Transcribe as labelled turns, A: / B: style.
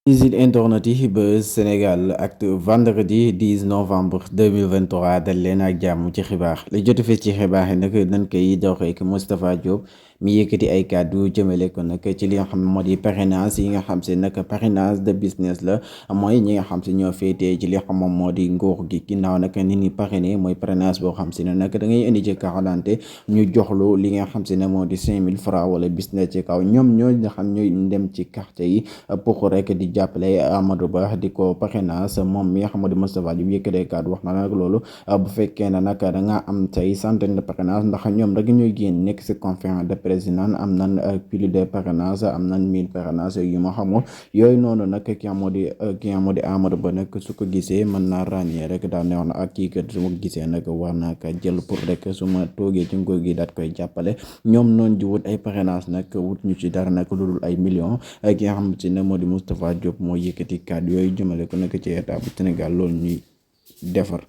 A: Visite internet yi Buzz Sénégal ak vendredi 10 novembre 2023 dal leen ak jàmm ci xibaar li jot fi ci xibaar yi nag dañ koy doxee ak Moustapha Diop mi yëkkati ay kàddu jëmale ko nag ci li nga xam ne moo di parrainage yi nga xam si nag parrainage de business la mooy ñi nga xam si ñoo féetee ci li xam moom moo di nguur gi ginnaaw nag nit ñi parrainé mooy parrainage boo xam si ne nag da ngay indi ci carte d'identité ñu joxlu li nga xam si ne moo di 5000 francs wala business ci kaw ñoom ñoo nga xam ñooy dem ci carte yi pour rek di jàppale Amadou Ba di ko parrainage moom mi nga xam ne Moustapha Diop yëkkatee kàddu wax na nag loolu bu fekkee ne nag da nga am say centaine de parrainage ndax ñoom rek ñooy génn nekk si conférence de président am nan plus de parrainage am nan 1000 parrainage yu ma xamul yooyu noonu nag ki nga moo di Amadou Ba nag su ko gisee mën naa ràññee rek daal ne wax na ak kii kat su ma gisee nag war naa ko jël pour rek su ma toogee ci nguur gi daat koy jàppale ñoom noonu di wut ay parrainage nag wut ñu ci dara nag lu dul ay millions ki nga xam ne moo di Moustapha Diop moo yëkkati kàddu yooyu jëmale ko nag ci état bu Sénégal loolu ñuy defar